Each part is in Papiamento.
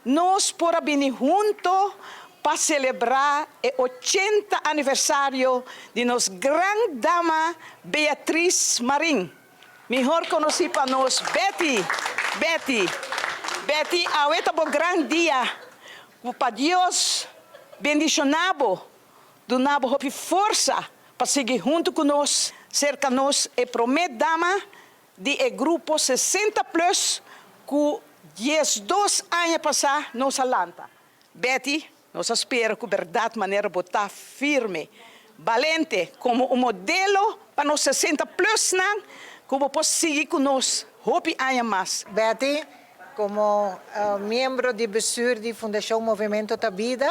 Nos por a bini hunto pa celebra e 80 aniversario di nos gran dama Beatriz Marin, mihor conoci pa nos Betty. Betty, Betty, awe ta bo gran dia, cu pa Dios bendiciona bo, duna bo hopi forsa pa sigui hunto cu nos, cerca nos e prome dama di e grupo 60 plus cu 12 aña pasa nos a lanta. Betty, nos a spera cu berdad manera bo ta firme, balente, como un modelo pa nos 60 plus nan, cu bo por sigui cu nos hopi aña mas. Betty, como miembro di bestuur di Fundacion Movimento Ta Bida,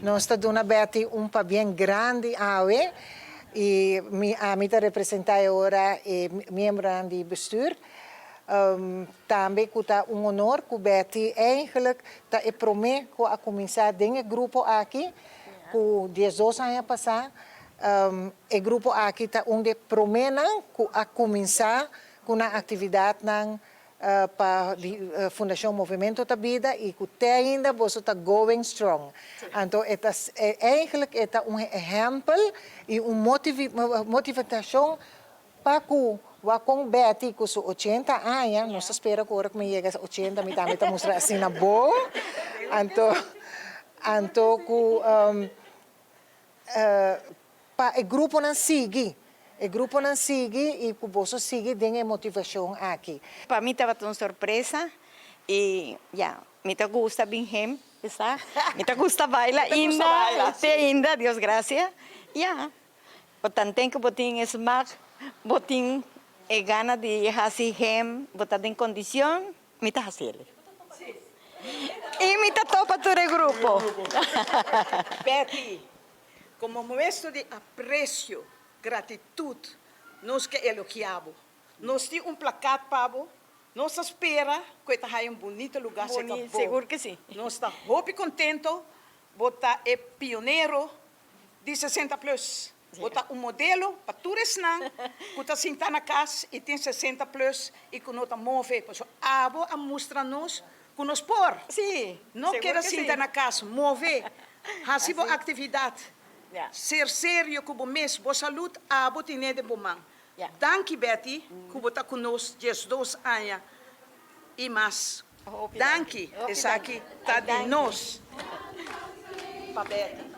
nos ta duna Betty un pabien grandi awe y mi ami ta representa e ora e miembronan di bestuur. Tambe cu ta un honor cu Betty eigenlijk ta e prome cu a cuminsa den e grupo aki, cu 12 aña pasa. E grupo aki ta un di promenan cu a cuminsa cu nan actividadnan pa Fundacion Movimento Ta Bida y cu te ainda boso ta going strong. Anto e ta eigenlijk e ta un ehempel y un motivacion pa cu wak con Betty cu su 80 aña, nos ta spera cu ora cu mi yega 80 mi tambe ta mustra asina bon. Anto cu pa e gruponan sigui, e gruponan sigui y cu boso sigui den e motivacion aki. Pa mi tabata un sorpresa y ya, mi ta gusta bin gym, sa? Mi ta gusta baila ainda, si ainda, Dios gracia. Ya, bo tanten cu bo tin e smaak, bo tin e gana di haci gym, bo ta den condicion, mi ta haciele. Y mi ta topa tur e grupo. Betty, como muestra di aprecio, gratitud, nos ke elogia bo. Nos tin un plakaat pa bo. Nos ta spera cu e ta haya un bunito lugar cerca bo. Sigur cu si. Nos ta hopi contento, bo ta e pionero di 60 plus. Bo ta un modelo pa tur esnan cu ta sinta na cas y tin 60 plus y cu no ta move. Pasobra abo a mustra nos cu nos por. No keda sinta na cas, move, haci bo actividad, ser serio cu bo mes, bo salud abo tine den bo man. Danki Betty cu bo ta cu nos 12 aña y mas. Danki, esaki ta di nos pa Betty.